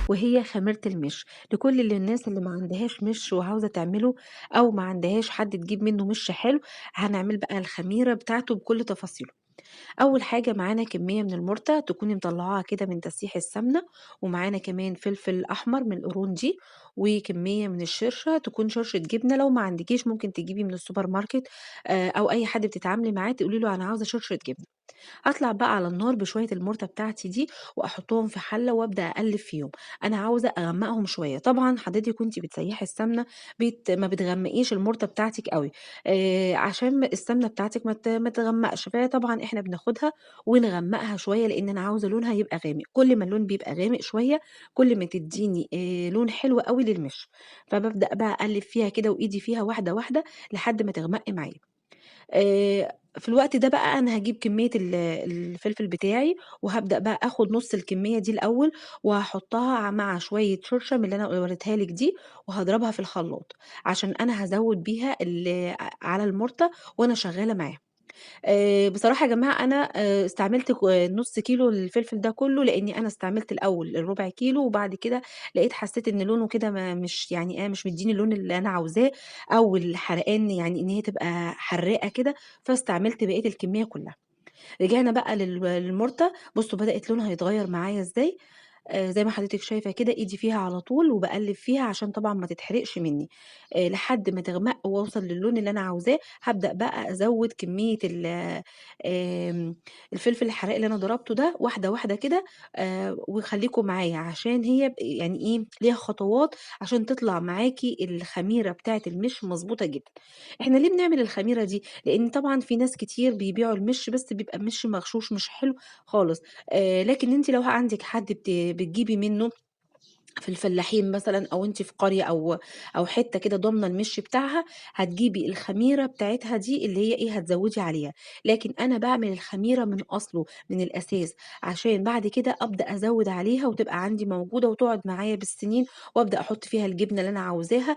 وهي خميرة المِش. لكل اللي الناس اللي ما عندهاش مِش وعاوزة تعمله أو ما عندهاش حد تجيب منه مِش حلو، هنعمل بقى الخميرة بتاعته بكل تفاصيله. أول حاجة معانا كمية من المُرتة تكوني مطلعاها كده من تسييح السمنة، ومعانا كمان فلفل أحمر من القرون دي، وكمية من الشرشة تكون شرشة جبنة، لو ما عندكيش ممكن تجيبي من السوبر ماركت أو أي حد بتتعاملي معاه تقولي له أنا عاوزة شرشة جبنة. هاطلع بقى على النار بشوية المُرتة بتاعتي دي وأحطهم في حلة وأبدأ أقلِّب فيهم، أنا عاوزة أغمّقهم شوية، طبعًا حضرتِك وأنتِ بتسيّحي السمنة ما بتغمّقيش المُرتة بتاعتِك أوي، عشان السمنة بتاعتِك ما تغمّقش، فطبعًا إحنا بناخدها ونغمّقها شوية لإن أنا عاوزة لونها يبقى غامق، كل ما اللون بيبقى غامق شوية كل ما تدّيني لون حلو أوي للمِش، فبابدأ بقى أقلِّب فيها كده وإيدي فيها واحدة، واحدة لحد ما تغمق معايا. في الوقت ده بقى أنا هاجيب كمية الفلفل بتاعي، وهابدأ بقى آخُد نُص الكمية دي الأول، وهاحطها مع شوية شرشة من اللي أنا وريتها لِك دي، وهاضربها في الخلاط، عشان أنا هازوّد بيها على المُرتة وأنا شغّالة معاها. بصراحة يا جماعة أنا استعملت نُص كيلو الفلفل ده كلّه، لإني أنا استعملت الأول الربع كيلو، وبعد كده لقيت حسيت إن لونه كده ما مش يعني إيه، مش مدّيني اللون اللي أنا عاوزاه، أو الحرقان يعني إن هي تبقى حراقة كده، فاستعملت بقية الكمية كلّها. رجعنا بقى للمُرتة، بُصّوا بدأت لونها يتغيّر معايا إزاي، زي ما حضرتِك شايفة كده إيدي فيها على طول وباقلِّب فيها عشان طبعًا ما تتحرقش منّي، لحد ما تغمق وأوصل للون اللي أنا عاوزاه، هابدأ بقى أزوِّد كمية ال آمم الفلفل الحراق اللي أنا ضربته ده واحدة، واحدة كده، وخلّيكم معايا عشان هي يعني إيه، ليها خطوات عشان تطلع معاكِ الخميرة بتاعة المِش مضبوطة جدًا. إحنا ليه بنعمل الخميرة دي؟ لإن طبعًا في ناس كتير بيبيعوا المِش بس بيبقى مِش مغشوش مش حلو خالص، لكن أنتِ لو عندِك حد بتجيبي منه في الفلاحين مثلًا، أو أنتِ في قرية أو حتة كده ضامنة المِش بتاعها، هتجيبي الخميرة بتاعتها دي اللي هي إيه، هتزوّدي عليها، لكن أنا باعمل الخميرة من أصله، من الأساس، عشان بعد كده أبدأ أزوّد عليها وتبقى عندي موجودة وتقعد معايا بالسنين، وأبدأ أحط فيها الجبنة اللي أنا عاوزاها.